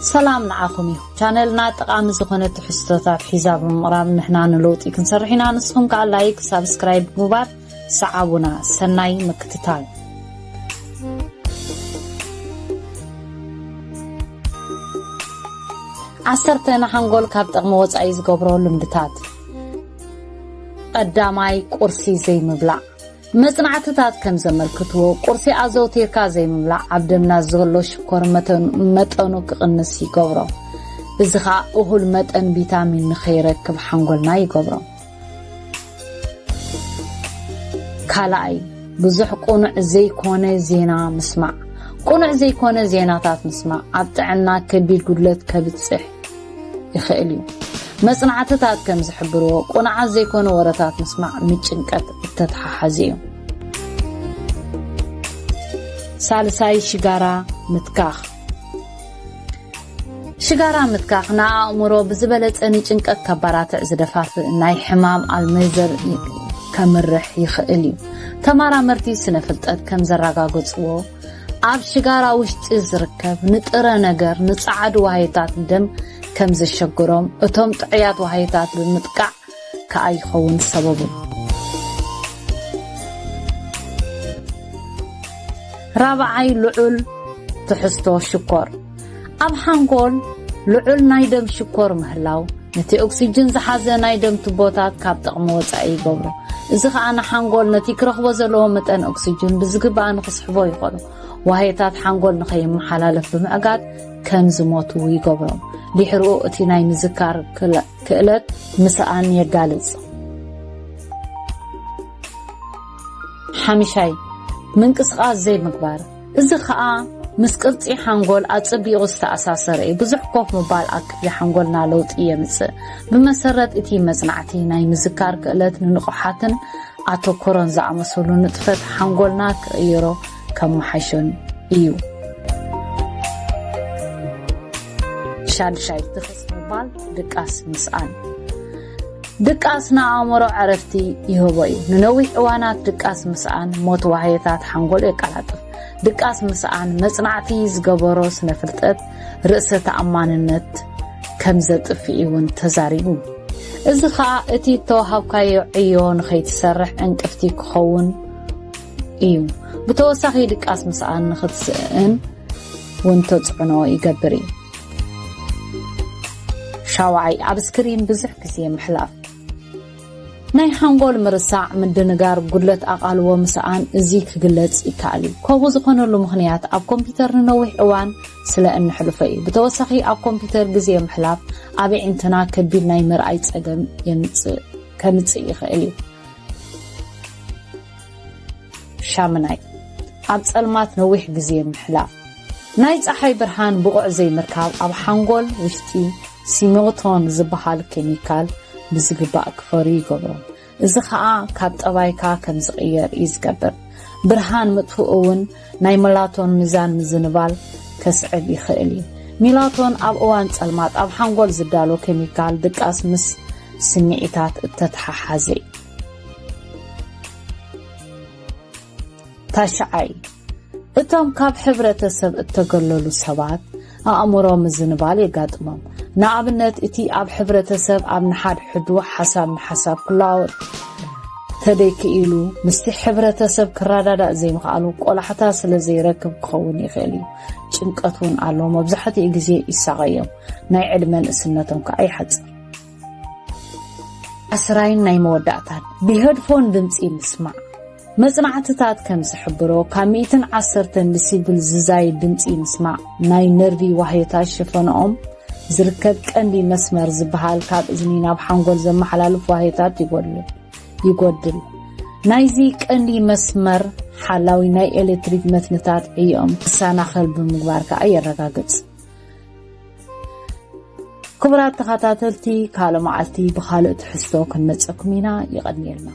ሰላም ንዓኹም እዩ። ቻነልና ጠቓሚ ዝኾነ ትሕዝቶታት ሒዛ ብምቕራብ ንሕና ንለውጢ ክንሰርሕ ኢና። ንስኹም ከኣ ላይክ፣ ሳብስክራይብ ብምግባር ሰዓቡና። ሰናይ ምክትታል። ዓሰርተ ንሓንጎል ካብ ጥቕሚ ወጻኢ ዝገብሮ ልምድታት። ቀዳማይ፣ ቁርሲ ዘይምብላዕ። መጽናዕትታት ከም ዘመልክትዎ፣ ቁርሲ ኣዘውቲርካ ዘይምብላዕ ኣብ ደምና ዘሎ ሽኮር መጠኑ፣ መጠኑ ክቕንስ ይገብሮ። እዚ ኸኣ እኹል መጠን ቪታሚን ንኸይረክብ ሓንጎልና ይገብሮ። ካልኣይ፣ ብዙሕ ቁኑዕ ዘይኮነ ዜና ምስማዕ። ቁኑዕ ዘይኮነ ዜናታት ምስማዕ ኣብ ጥዕና ከቢድ ጉድለት ከብጽሕ ይኽእል እዩ። መጽናዕትታት ከም ዝሕብርዎ፣ ቁኑዓት ዘይኮነ ወረታት ምስማዕ ምስ ጭንቀት እተተሓሓዘ እዩ። ሳልሳይ፣ ሽጋራ ምትካኽ። ሽጋራ ምትካኽ ንኣእምሮ ብዝበለጸ ንጭንቀት ከባራትዕ ዝደፋፍእ ናይ ሕማም ኣልሜዘር ከምርሕ ይኽእል እዩ። ተመራመርቲ ስነ ፍልጠት ከም ዘረጋገጽዎ፣ ኣብ ሽጋራ ውሽጢ ዝርከብ ንጥረ ነገር ንጸዓዱ ዋህዮታት ደም ከም ዘሸግሮም፣ እቶም ጥዑያት ዋህዮታት ብምጥቃዕ ከኣ ይኸውን ሰበቡ። ራብዓይ፣ ልዑል ትሕዝቶ ሽኮር። ኣብ ሓንጎል ልዑል ናይ ደም ሽኮር ምህላው፣ ነቲ ኦክሲጅን ዝሓዘ ናይ ደም ቱቦታት ካብ ጥቕሚ ወጻኢ ይገብሮ። እዚ ኸኣ ንሓንጎል ነቲ ክረኽቦ ዘለዎ መጠን ኦክሲጅን ብዝግባእ ንኽስሕቦ ይኽእሎ። ዋህዮታት ሓንጎል ንኸይመሓላለፍ ብምዕጋት ከም ዝሞቱ ይገብሮም። ድሕሪኡ እቲ ናይ ምዝካር ክለ-፣ ክእለት ምስኣን የጋልጽ። ሓምሻይ፣ ምንቅስቓስ ዘይምግባር። እዚ ኸኣ ምስ ቅርጺ ሓንጎል ኣጸቢቑ ዝተኣሳሰረ እዩ። ብዙሕ ኮፍ ምባል ኣብ ክፍሊ ሓንጎልና ለውጢ የምጽእ። ብመሰረት እቲ መጽናዕቲ፣ ናይ ምዝካር ክእለት ንንቑሓትን ኣተኮሮን ዝኣመሰሉ ንጥፈት ሓንጎልና ክቕይሮ ከመሓይሾን እዩ። ሻድሻይ፣ ትኽስ ምባል፣ ድቃስ ምስኣን። ድቃስ ንኣእምሮ ዕረፍቲ ይህቦ እዩ። ንነዊሕ እዋናት ድቃስ ምስኣን ሞት ዋህዮታት ሓንጎል የቀላጥፍ። ድቃስ ምስኣን መጽናዕቲ ዝገበሮ ስነ ፍልጠት ርእሰ ተኣማንነት ከም ዘጥፍእ እውን ተዛሪቡ። እዚ ኸኣ እቲ እተዋሃብካዮ ዕዮ ንኸይትሰርሕ ዕንቅፍቲ ክኸውን እዩ። ብተወሳኺ ድቃስ ምስኣን ንኽትስእን እውን ተጽዕኖ ይገብር እዩ። ሻውዓይ፣ ኣብ ስክሪን ብዙሕ ግዜ ምሕላፍ። ናይ ሓንጎል ምርሳዕ፣ ምድንጋር፣ ጉድለት ኣቓልቦ ምስኣን እዚ ክግለጽ ይከኣል እዩ። ከምኡ ዝኾነሉ ምኽንያት ኣብ ኮምፒውተር ንነዊሕ እዋን ስለ እንሕልፎ እዩ። ብተወሳኺ ኣብ ኮምፒውተር ግዜ ምሕላፍ ኣብ ኣዒንትና ከቢድ ናይ ምርኣይ ጸገም የምጽእ፣ ከምጽእ ይኽእል እዩ። ሻምናይ፣ ኣብ ጸልማት ነዊሕ ግዜ ምሕላፍ። ናይ ጸሓይ ብርሃን ብቑዕ ዘይምርካብ ኣብ ሓንጎል ውሽጢ ሲሚቶን ዝበሃል ኬሚካል ብዝግባእ ክፈርዩ ይገብሮ። እዚ ኸኣ ካብ ጠባይካ ከም ዝቕየር እዩ ዝገብር። ብርሃን ምጥፍኡ እውን ናይ ሜላቶን ሚዛን ምዝንባል ከስዕብ ይኽእል እዩ። ሜላቶን ኣብ እዋን ጸልማት ኣብ ሓንጎል ዝዳሎ ኬሚካል ድቃስ ምስ ስምዒታት እተተሓሓዘ እዩ። ታሽዓይ፣ እቶም ካብ ሕብረተሰብ እተገለሉ ሰባት ኣእምሮ ምዝንባል የጋጥሞም። ንኣብነት፣ እቲ ኣብ ሕብረተሰብ ኣብ ንሓድሕዱ ሓሳብ ንሓሳብ ክለዋወጥ ተደይክኢሉ፣ ምስቲ ሕብረተሰብ ክረዳዳእ ዘይምኽኣሉ ቆላሕታ ስለ ዘይረክብ ክኸውን ይኽእል እዩ። ጭንቀት እውን ኣሎ። መብዛሕትኡ ግዜ ይሳቐዮም። ናይ ዕድመ ንእስነቶም ከኣ ይሓጽር። ዓስራይን ናይ መወዳእታን፣ ብሄድፎን ድምጺ ምስማዕ። መጽናዕትታት ከም ዝሕብሮ፣ ካብ ሚእትን ዓሰርተን ዲሲብል ዝዛይድ ድምጺ ምስማዕ፣ ናይ ነርቪ ዋህዮታት ሸፈነኦም ዝርከብ ቀንዲ መስመር ዝበሃል ካብ እዝኒ ናብ ሓንጎል ዘመሓላልፍ ዋህዮታት ይጎድል፣ ይጎድል። ናይዚ ቀንዲ መስመር ሓላዊ ናይ ኤሌክትሪክ መትንታት ዕዮኦም ክሰናኸል ብምግባር ከኣ የረጋግጽ። ክቡራት ተኸታተልቲ፣ ካልእ መዓልቲ ብኻልእ ትሕዝቶ ክንመጸኩም ኢና። ይቐንየልና።